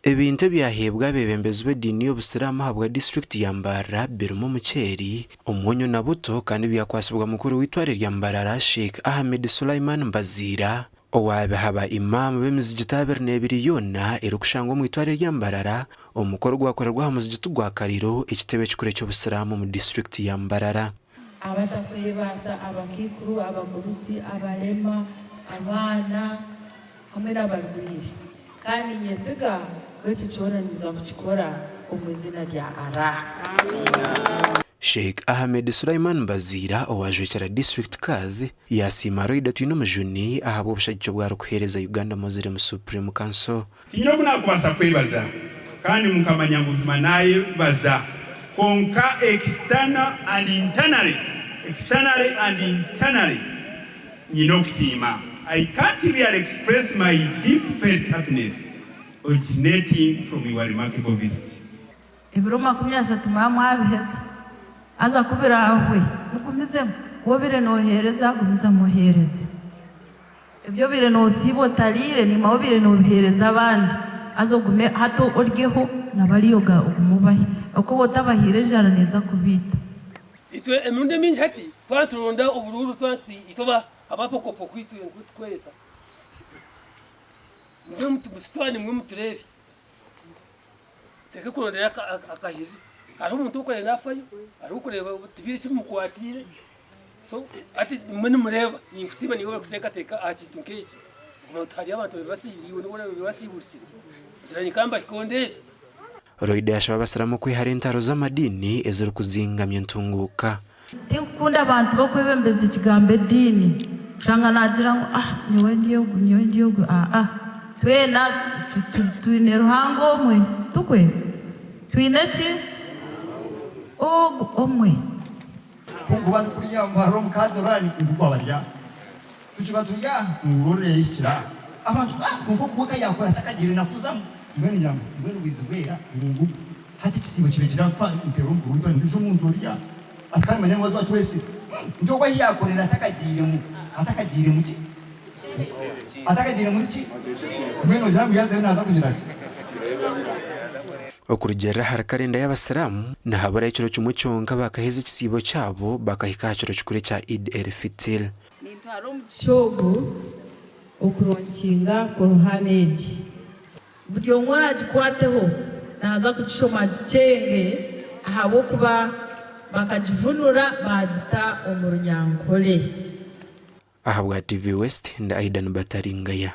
Ebintu ebyaheebwa abeebembezi b'ediini y'obusiraamu ahabwa disiturikiti ya Mbarara birimu omuceeri, omwonyo na buto kandi byakwatsibwa mukuru w'eitware rya Mbarara Sheikh Ahmed Sulaiman Mbaziira owaabiha ba Imam b'emizigiti 22 yoona erikushangwa omu itware rya Mbarara omu mukoro ogwakorerwa aha muzigiti gwa Kaliro ekitebe ekikuru eky'obusiraamu omu disiturikiti ya Mbarara. Abatakwebaasa, abakaikuru, abagurusi, abarema, abaana hamwe n'abarwaire. Kandi niinyesiga ngu ekyo kyona nimuza kukikora omu iziina rya Allah. Sheikh Ahmed Sulaiman Mbaziira owajwekyera disiturikiti Kadhi yasiima Loyda Twinomujuni ahabw'obushagiki obu arikuheereza Uganda Muslim Supreme Council. Tinyine oku naakubaasa kwebaza kandi mukamanya ngu buzima naayebaza kwonka external and internally, externally and internally nyine okusiima. I can't really express my deep felt happiness originating from your remarkable visit. Ebiro 30 mwaba mwabiheza, haza ku biraahwe mugumizemu. Ku obaire nooheereza, gumizamu oheereze. Ebi obaire noosiiba otariire, naimwe obaire noobiheereza abandi, haza ogume hati oryeho na bariya ogume obahe. Ahabw'okuba otabahaire enjara neeza kubaita. Itwe emirundi emingi hati twaba nituronda oburuuru twaba tuti itwe aba pokopoko itwe nikwo tukweta nimwe mututware nimwe mutureebe. Tureke kurondera akahiri. Hariho omuntu orikureeba naafayo, hariho orikureeba tihaine eki bimukwatiire. So hati imwe nimureeba, ninkusiima niiwe orikuteekateeka aha kintu nk'eki. Kuguma ngu hariyo abantu babiri basiibire, iwe niiwe oraabe basiiburikire. Ogira ngu nka ndeebe. Loida yashaba abasiraamu kwehara entaro z'amadiini ezirikuzingamya entunguuka. Tinkukunda abantu barikwebembeza ekigambo ediini kushanga naagira ngu ah nyowe ndi ogu nyowe ndi ogu aa twena twine Ruhanga omwe tikwe? Twine ki? Ogu omwe. Kunkuba ndikurya ngu hariho omukazi orani ngu kwabarya tukiba turi aha ngu rorora yahikire aha abantu ah kwonka ogu we kayakora atakagiire nakuzamu mbwenu ngira ngu mbwenu bwizi bwera ngu ngugu hati ekisiibo kibe kiri aha nteera omukuru witwa nti omuntu oriya ati kandi manya ngu atwesire nti ogu ahi yakorera atakagiiremu atakagiire muki atakagiire muri ki mbwenu nogira ngu yazayo naza kugira ki. Okurugiirira ahari karenda y'Abasiraamu, nihabura ekiro kimwe kyonka bakaheza ekisiibo kyabo bakahika aha kiro kikuru ekya Eid el-Fitr. Nintwara omugisha ogu okuronkinga Koruhani egi. Buri omwe oraagikwateho naaza kugishoma agikyenge ahabw'okuba bakagivunura baagita omu Runyankore. Ahabwa TV West, ndi Aidan Bataringaya.